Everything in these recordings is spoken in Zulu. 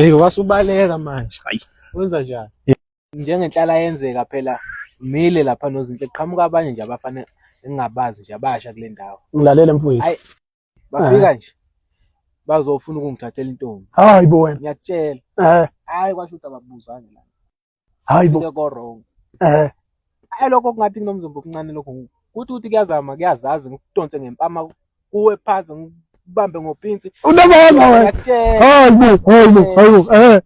Hey, wasubaleka manje. Hayi. Wenza njani? Njengenhlala yenzeka phela mile lapha noZinhle qhamuka abanye nje abafana engingabazi nje abasha kule ndawo. Ngilalele mfowethu. Hayi. Bafika nje bazofuna ukungithathela intombi. Hayi bo wena. Ngiyakutshela. Hayi kwasho ukuthi ababuzanga la. Hayi bo. Fike ko wrong. Hayi lokho kungathi kunomzimba omncane lokho kuthi ukuthi kuyazama kuyazazi ngikudonse ngempama kuwe phansi ngikubambe ngopinsi. Unamanga wena. Ngiyakutshela. Hayi bo, hayi bo, hayi bo.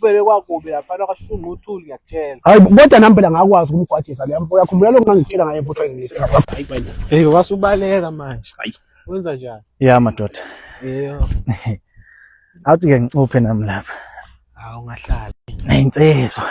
Kubele kwakubi laphana kwashunqa uthuli ngiyakutshela. Hayi bo, kodwa nami phela ngakwazi ukumgwajisa leya mfo. Uyakhumbula lokho ngangitshela ngaye futhi wayengise. Hayi wena. Hey, wasubaleka manje. Hayi. Wenza njani? Ya madoda. Yebo. Awuthi ke ngicuphe nami lapha. Hawu ungahlali. Nayinsizwa.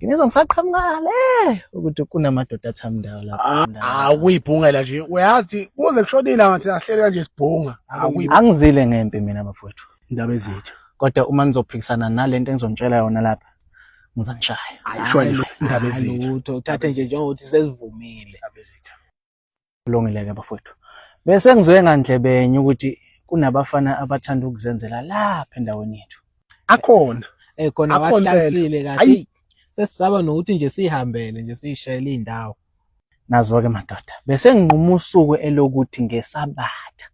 Ngizwa ngisaqhamuka le ukuthi kunamadoda athamdayo lapha. Awuyibhungela nje. Uyazi kuze kushonile ngathi ahlele kanje sibhunga. Awuyibhungela Angizile ngempi mina bafowethu. indaba ezethu. Kodwa uma nizophikisana nalento engizontshela yona lapha ngizanishaya. Shwele indaba ezethu. Lutho uthathe nje njengokuthi sesivumile. Indaba ezethu. Kulungile-ke bafowethu. Bese ngizwe ngandlebenye ukuthi kunabafana abathanda ukuzenzela lapha endaweni yethu. Akhona. Khona Akhona wasihlalisile kahle. Ayi. Sesisaba nokuthi nje sihambele nje siyishayele indawo. Nazo-ke madoda, bese nginquma usuku elokuthi ngeSabatha.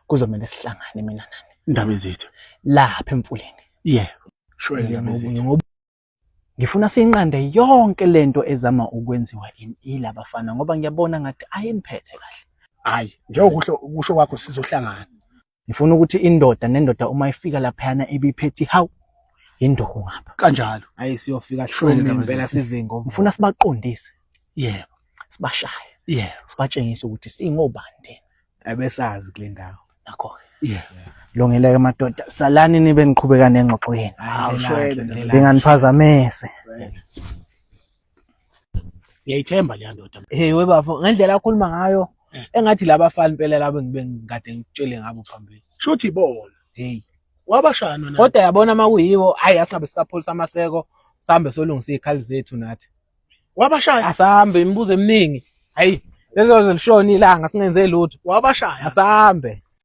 Kuzomele sihlangane mina nani Indaba ezethu. lapha emfuleni. Yeah. Shwele indaba ezethu. Ngoba Ngifuna siyinqande yonke lento ezama ukwenziwa ilabafana ngoba ngiyabona ngathi ayiniphethe kahle. Hayi, njengokuhle kusho kwakho sizohlangana. Ngifuna ukuthi indoda nendoda uma ifika laphayana ibiphethe hawu induku ngapha. Kanjalo. Hayi siyofika Shwele hlome indaba impela ezethu. sizingo. Ngifuna sibaqondise, Yebo. sibashaye, Yebo. sibatshengise ukuthi singobani thina. Abesazi kule ndawo. Nakho-ke. Yeah. Lungile-ke madoda, salani nibe niqhubeka nengxoxo yenu. Hayi, shwele, ndlela Ninganiphazamisi. Ngiyayithemba leya ndoda. Hey webafo ngendlela akhuluma ngayo engathi labafana impela labo ngibe ngikade ngikutshele ngabo phambili. Shuthi bona. Hey. Wabashaya nona. Kodwa yabona uma kuyiwo hayi asingabe sisapholisa amaseko sambe solungisa izikhali zethu nathi. Wabashaya. Asambe imibuzo eminingi. Hayi lezo zilishona ilanga singenze lutho. Wabashaya. Asambe.